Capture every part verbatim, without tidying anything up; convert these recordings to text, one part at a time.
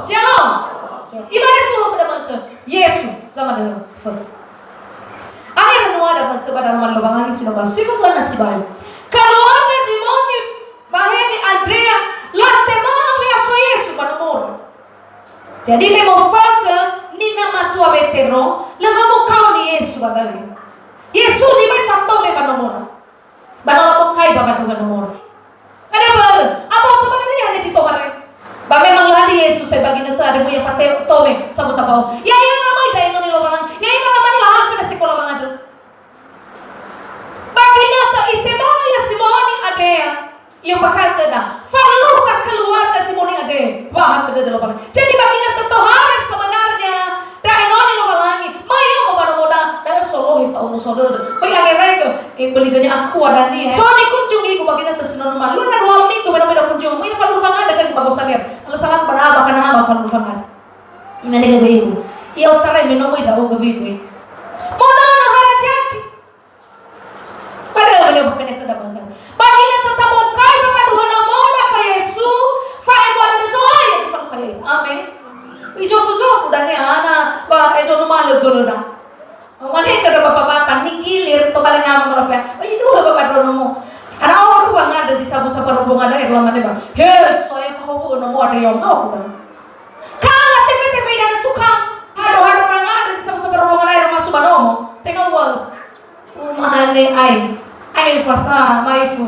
Shalom. Imane tua khö da'ö mangkö, Yesu, zamalöhö. Akhirnya ada mangkö ba daroma Lowalangi si nomor sibu fana sibai. Keluarga Simoni ba Heni Andrea, latema'ö we'aso Yesu ba nomora. Jadi, me mofaõgö nina matua Wetero, lö momukaoni Yesu ba da'ö. Yesu zi bai fatome ba nomora. Ba no labokai ba mbaduha nomora. Ada börö, aboto ba da'ö hana zi tohare. Ba memang lö hadia Yesu sai ba ginötö andre, mu'ia fatome sabo-sabo. Ya'ia namai da'e enoni Lowalangi. Ya'ia namai la'a khöda sekola wangandrö. Ba ginötö itebai Simoni Andrea, i'ombakha'ö khöda, falukha keluarga Simoni Andrea, wa'ahakhö dödö Lowalangi. Jadi, ba ginötö tohare sebenarnya, da'e enoni Lowalangi, mai yomo ba nomoda, da'ö solohe fa'omuso dödö. Böi angerege, eh, böligönia akua dania. So nikunjungigu ba ginötö si no numalö, na dua minggu, me no, me no kunjungi, me no falukha ngandrö khögu ba Gosangea. Lö salah ba na, ba kana ba falukha ngandrö. Imane göi ibu, "I'otarai me no möi ndra'ugö, ibu." Mono no hara zaki. Padahal beliau bukannya tidak menghendaki. Ba ina tetap bokai ba mbaduha nomora khö Yesu, fa'ebua dödö Zo'aya zi fa'omuso Yesu. Amen. Izofu-zofu dania ana, ba ezo numalö gölöda. Mane khöda bapa-bapa, nigilir tobali nama merape. Oi, dua bapa dua nomo. Ana awak aku ngandrö zi sabu-sabu rombongan da'e, dua mane ba. Yesu, saya fahubu nomo ada yang mau. Kala tefe-tefe ira tukang. Haro-haro na ngandrö zi sabu-sabu rombongan da'e, masuk ba nomo. Tenga uang. Umahane ai. Ai fasa, mai fu.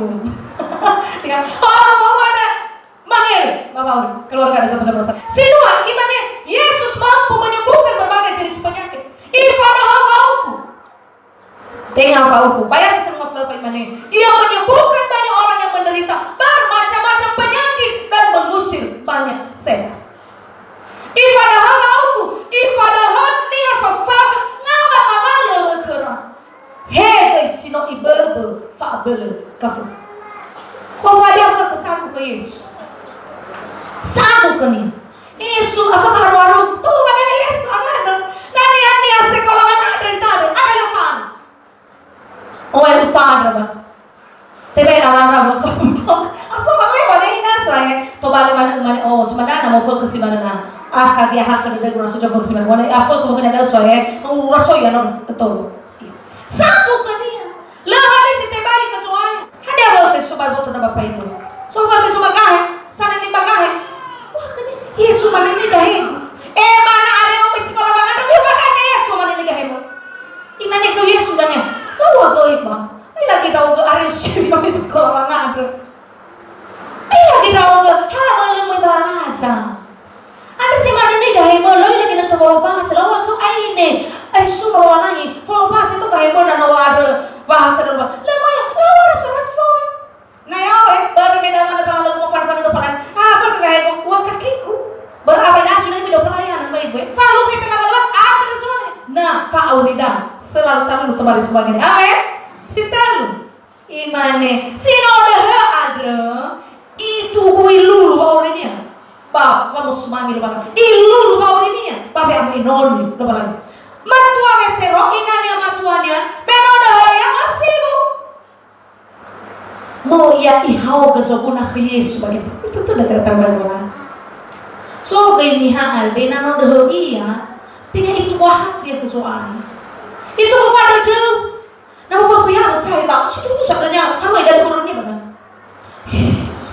Ya. Oh, mama ada. Mangere, ba wa'auri, keluarga ada sama-sama. Si dua, imane, Yesus mampu menyembuhkan berbagai jenis penyakit. Ifadaha wa'aukhu. Tenga wa'aukhu. Bayar itu rumah khulafa imane. Ia menyembuhkan banyak orang yang menderita bermacam-macam penyakit dan mengusir banyak setan. Ifadaha wa'aukhu, ifadaha niha sofa ngawa ngawalö khöra. He göi si no iböbö fa'abölö gafökhö. Fofadiahu khö sagu khö Yesu. Sagu khönia. Yesu, afa haru-haru, tuba dania Yesu, angandrö. Dania, dania sekola ngandrö itarö, ada lepan. Oe utandrö ba. Tebe rara ba. Asa ba me ba dei na sa, eh. Tobali mana, mana, oh, semana na mau fokus si mana na. Ah, kagi aha ke dede guna sojo fokus si mana. Wane, ah, fokus mungkin ada so, eh. Ura so ya, no, betul. Sagu khönia. Lö hadia si tebai khö Zo'aya. Hadia wökhö Yesu ba boto na ba paimö. So wökhö Yesu ba gahe, sanini ba gahe. Wah, khönia, Yesu manini gahegu. Eh, mana are umi sekola wangandrö, wah, ba gahe Yesu manini gahemö. Imane khö Yesu dania, "Lö u'agöi, ba. Ai lagi ndra'ugö are Yesu umi sekola wangandrö." Ia, iraoga, ha, ba lö möi baraza. Andre si manö nigahe mölö, ila ginötö wolobase, laŵa'ö aine. Ai sura Lowalangi, wolobase to gahe mölö na no andrö, wa khöda wa. Lö möi, lö raso-raso. Na ya'o, eh, börö me dama na tangalö mo fan-fan do palan. Ah, fan gahe mo, wa kakiku. Börö apa na sudah mi do pelayanan, mai gue. Falu ke tengah malam, ah, khöda suara. Nah, fa'aurida, selalu tamu temali suami. Amin. Si talu. Imane, si no döhö andrö, itubu'i lulu wa'aurinia. Ba, ba musumangi Lowalangi. Ilulu wa'aurinia, ba we'amöi enoni Lowalangi. Matua Wetero, inania matuania, me no döhö ia, lö sibu. Mo ia ihaogö zoguna khö Yesu ba gete. Itu tuh udah kira tambah Lowalangi. So göi niha andre na no döhö ia, tenga itubu'a hati ia khö Zo'aya. Itubu'a fadödöu. Na mofökhö ya'o sahe ba, si tutu sa dania, kama idali boroni ba. Yesu.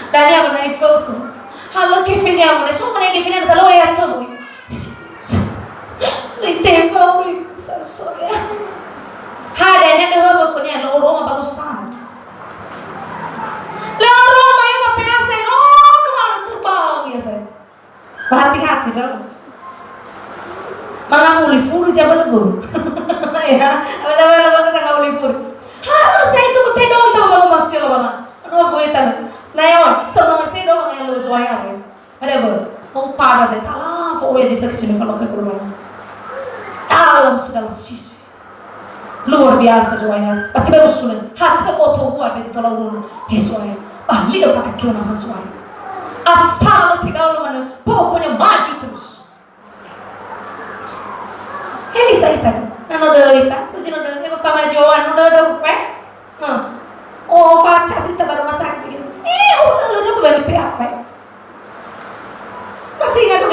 Dania ba na ifökhö. Halö kefenia mane, so mane kefenia sa lo ya to. Lite fa uli sa so ya. Ha dania döhö ba kunia lo roma ba sa. Lo roma ya ba penasa no no terbang ya saya. Hati-hati dong. Mangawuli furi jawaban bu. Ya, awal-awal aku sangat ngawuli furi. Harus saya itu betul dong, itu mau masih lo mana. Aduh, aku itu. Nah, ya, semangat saya dong, yang lu suai apa? Ada apa? Mau pada saya, talah, pokoknya di seksi kalau ke keluar. Dalam segala sisi. Luar biasa Zo'aya. Ba tebai usunö. Ha töbö tohua dezi tola ulunu. He Zo'aya. Ba li'ö fatakeo nasa Zo'aya. Asal lö tegaul manö. Pokoknya maju terus. He bisa ita. Na no döhö ita. Tuh jino döhö. He pamajoan no döhö döhö. He. Oh, faca sita ba rumah sakit. Eh, oh, lalu döhö balik P A P.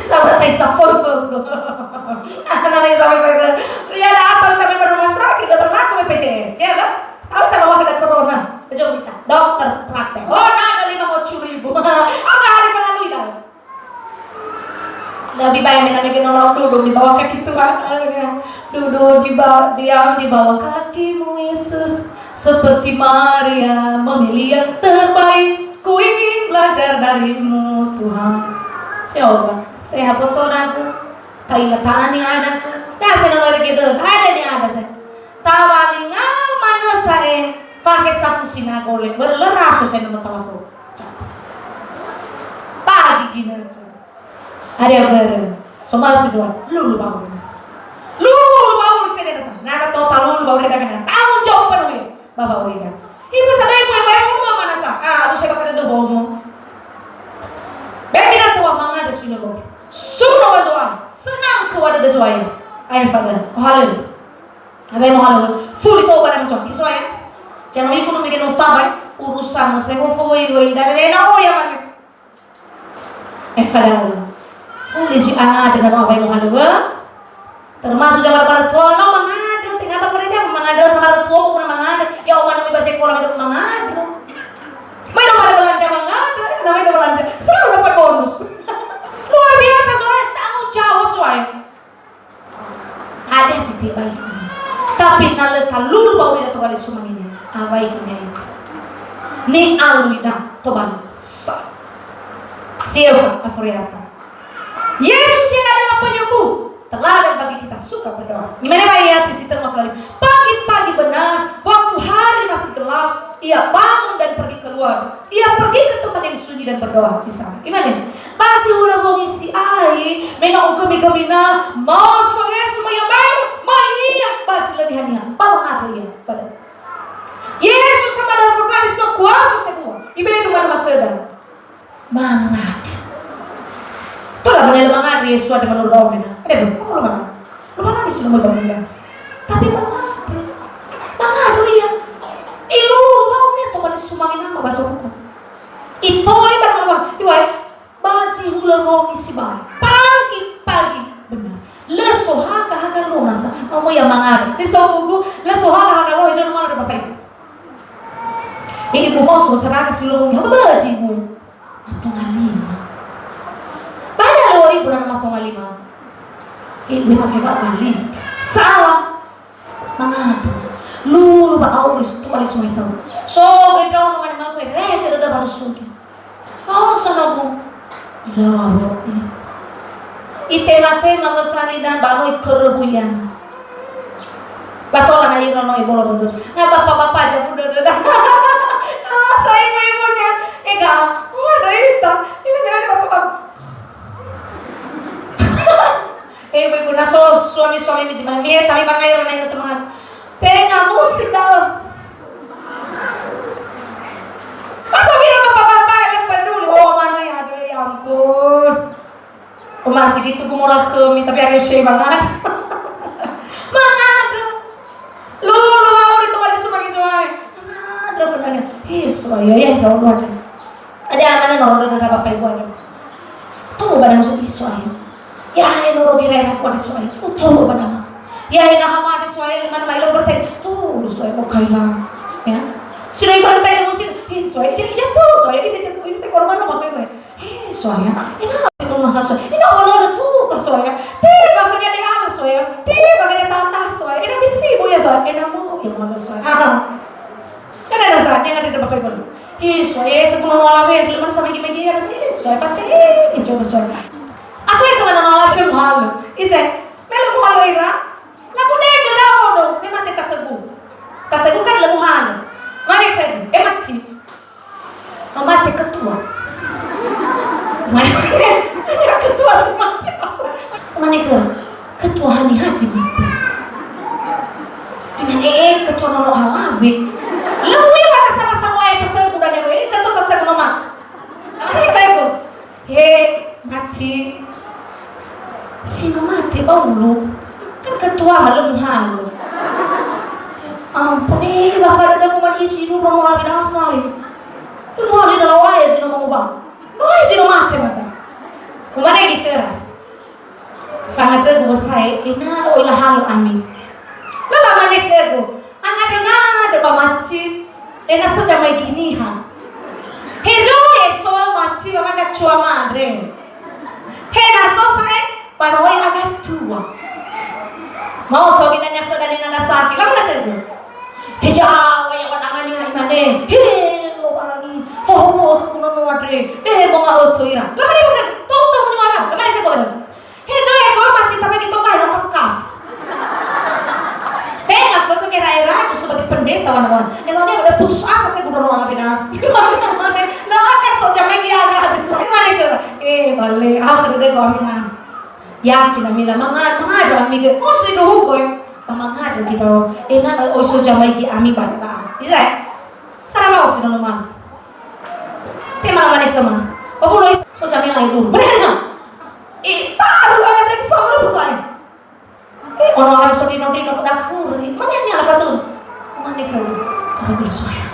Sabar, tai safoi. Ana nai safoi. Ya, ada apa, uta memang rumah sakit, uta terlaku B P J S, ya kan? Apa, uta lawan ada corona. Jom kita, dokter praktek. Oh, nah, ada lima puluh ribu. Apa hari melalui dah? Lebih baik minum lagi nolong duduk di bawah kaki Tuhan. Duduk di ba-, diam di bawah kaki-Mu, Yesus. Seperti Maria memilih yang terbaik. Ku ingin belajar dari-Mu, Tuhan. Coba, sehat betul aku. Ta'ila ta'ani ada. Dah saya nolak gitu. Ada nih ada saya. Tawalinga manö sa'ae, fakhe safu sinagole. Börö lö raso saya nomor telepon. Pagi ginötö. Ada yang börö. Somal si Tuhan. Lulu bangun. Lulu bangun ke dia. Nada total lulu bangun dia. Tanggung jawab penuh ya. Bapak Urida. Ibu sadai bu ebai uma manasa. Ah, abu saya bakal ada bohong. Bagi dah tua mangan. Soe. Ae fada. Ohalö. Abe mohalö. Fuli to ba dangö soe. Soe. Jano iku no mege no tabai. Urusan saya mau fowai dua ida dena oh ya mane. Eh, padahal. Fuli si anga dengan apa yang mau. Termasuk zaman para tua, no mangandrö, tinggal apa kerja, mangandrö sama tua, bukan mangandrö. Ya, oma nami bahasa sekolah, hidup mangandrö. Main dong pada belanja mangandrö, ya, namanya udah belanja. Selalu dapat bonus. Luar biasa, soalnya tanggung jawab, soalnya. Ada citi baik. Tapi na lö talulu ba uri da tobali sumangina. Awai kenya itu. Ni alui da tobali. Sa. Siapa afuriata. Yesus yang adalah penyembuh. Teladan bagi kita suka berdoa. Gimana Pak ya, di situ Pak Lali? Pagi-pagi benar, waktu hari masih gelap, ia bangun dan pergi keluar. Ia pergi ke tempat yang sunyi dan berdoa di sana. Gimana? Ba zi hulö wongi si'ai, me no gumi-gumina, maoso Yesu, ma ia baero, ma ia ba zi lö niha-niha. Ba mangandrö ia. Pada. Yesus sama ada fakali sekuasa sebua. Ibe'e dua nama keda. Mangandrö. Tola menel mangandrö Yesus ada menurut orang. Ada belum? Kamu belum makan? Belum makan Yesus belum makan. Tapi mangandrö. Mangandrö ia. Ilulu mau nia to pada sumangina ma baso hukum. Ipori barang-barang, iwai, ba zi hulö wongi sibai. Pagi-pagi benar. Lö so haga-haga lo nasa, nomo ia mangandrö. Di so buku, lö so haga-haga lo, hejo mangandrö Bapak Ibu. Ini ibu mau so seraga si lo wongi, apa baji ibu? Matonga lima. Banyak lo ibu nama matonga lima. Eh, lima feba kali. Salah. Mangandrö. Lulu ba auri tobali sumai sau. So, gendrong no mane mangkue, re, re, re, baru sugi. Oh, sono bu. Loro. Itema-tema besani dan baru ikörö bu ya. Batola na iro no ibolo bodo. Na bapa-bapa aja bu dödö da. Nah, saya ibu-ibu nia. Ega, wah, ada ita. Ini kan ada bapak-bapak. Eh, ibu-ibu, na so suami-suami mi zi mane, mi eta mi bangai ro na ino teman. Tenga musik da'ö. Masa bilang bapak-bapak yang peduli. Oh, mana ya, aduh, ya ampun. Oh, masih gitu gumora kami, tapi hari saya banget. Mana ada? Lu, lu mau ditobali sumangina soe. Mana ada benarnya? Eh, soe, ya, ya, ya Allah. Ada mana noro dengan Bapak Ibu ada. Tuh, badang sugi soe. Ya, ya, noro gira-gira kuat soe. Tuh, tuh, badang. Ya, ya, nah, mama ada soe, mana mai lo bertanya. Tuh, lu soe, mau kaila. Ya. Sudah bertanya musim. Eh, soe, jadi jatuh, soe, jadi jatuh. Ini korban apa, kaila? Eh, soe, ya. Ini apa itu masa soe? Ini apa lo tuh, soe, ya? Tidak, bahkan dia ada soe, ya. Tidak, bahkan dia tata soe. Ini bisi, bu, ya, soe. Ini mau, ya, mau soe. Ah. Kan ada saat yang ada di Bapak Ibu. Ih, soe, itu belum ngalamin, belum ada sama gimana ya, mas. Ih, soe, pakai, ih, coba soe. Atau itu mana ngalamin belum hal. Ise, belum hal ira. Lagu nega dawo do, memang tetap teguh. Tak teguh kan belum hal. Mana yang teguh? Eh, masih. Mamate ketua. Mamate ketua si mate. Mamate ke ketua hani haji mate. Ini eh ketua nono alawe. Lewe mana sama-sama ya ketemu dan yang ini tetap tetap nama. Apa yang teguh? He, ngaci. Si no mate ba ulu. Kan ketua ma lö muhalö. Ampun, eh, bakal ada kuman isi dulu mau lagi dasai. Lu muhalö na lawai aja no mau bang. Lawai aja no mate masa. Kumane gitu ya. Fanga teguh saya, ina oi lahalo ami. Lala mane teguh. Angada-ngada ba maci, ena so jamai giniha. Hezo e so maci ba maka cua mare. Hena so sae, ba noe aga tua. Mau so gina nyaka dani nana saki, lamuna teguh. Hejawa ya wadangani hai mane. He, lo barani. Foho mo aku nono andre. Eh, mo nga oto ira. Lamuna teguh, tau tau nyuara. Lamuna teguh. He, joe, ko ma cita bagi tokai no kaf-kaf. Tenga fö ke era-era aku sebagai pendeta wana-wana. Yang namanya udah putus asa ke gubernur orang beda. Nah, akan so jamai dia ada habis. Mana ke? Eh, balik. Ah, udah deh, gua bilang. Yakin, Amina. Mangad, mangad, Amina. Oh, si dulu, boy. Mangad, gitu. Eh, nah, oh, so jamai di Ami bata. Bisa, ya? Sarama osi no mama. Tema mane kema. Obulo so jamai lai dulu. Benar. Eh, taruh ada dari sana selesai. Ono ala so ndrino-ndrino dafur. Mane niha lafatu? Mane khöu, "Sabatul soya."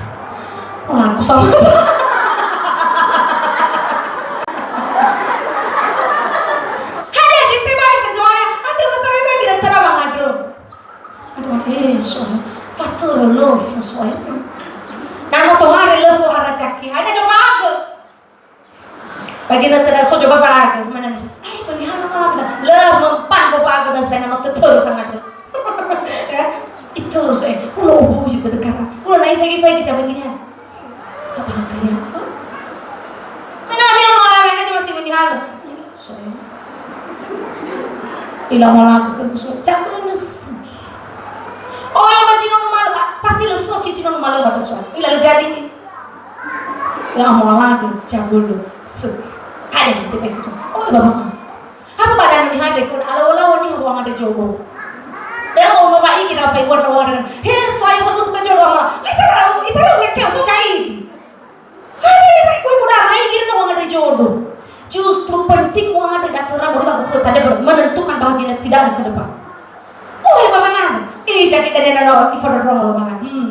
Oh, lagu sama. Hadia jinte bae ke soya. Andrö, matawe bagi dan tara bang andrö. Aduh, eh, soya. Fatur lo, soya. Na no tohare lö fo harajaki. Hadia coba aku. Bagi na teda so coba baraga, mana nih? Eh, bagi hana malam dah. Lö mempan coba aku dah saya nama ketur sangat. Ya, itu saya. Ulo, ulo, ya, betul kata. Ulo naik pagi-pagi coba gini ya. Apa namanya? Mana kami orang lain aja masih mending hal. Soya. Ila mau lagu ke soya. Coba nasi. Oh ya, masih nunggu malu, Pak. Pasti lo soki cino malu pada soya. Ila lo jadi. Ya, mau lagi, cabulu. Su. Ada di situ itu. Oh, Bapak. Apa pada nu nihade kun ala-ala ni ruang ada jodoh. Dia mau bapak ini apa buat orang dengan. He, saya sebut ke jodoh Allah. Literally, literally, kayak so jadi. Hai, baik, gue udah naik gitu ruang ada jodoh. Justru penting ruang ada gak terang, udah bagus tuh, tadi menentukan bahagianya tidak ke depan. Oh, ya, Bapak, nah. Eh, jadi tadi ada orang di foto ruang, Bapak, nah. Hmm.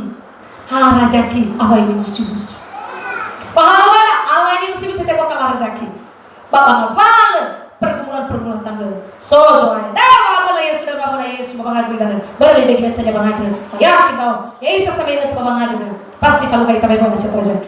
Harajaki, apa ini musuh? Pahala, apa ini musuh bisa tembok harajaki? Bapak ngawalö pergumulan-pergumulan tangga. So, so, eh. Dah, apa lah ya sudah, apa lah ya sudah, Bapak ngadu dan. Boleh deh kita tanya Bapak ngadu. Yakin bahwa, ya, kita sampai itu Bapak ngadu. Pasti kalau kita memang masih terjadi.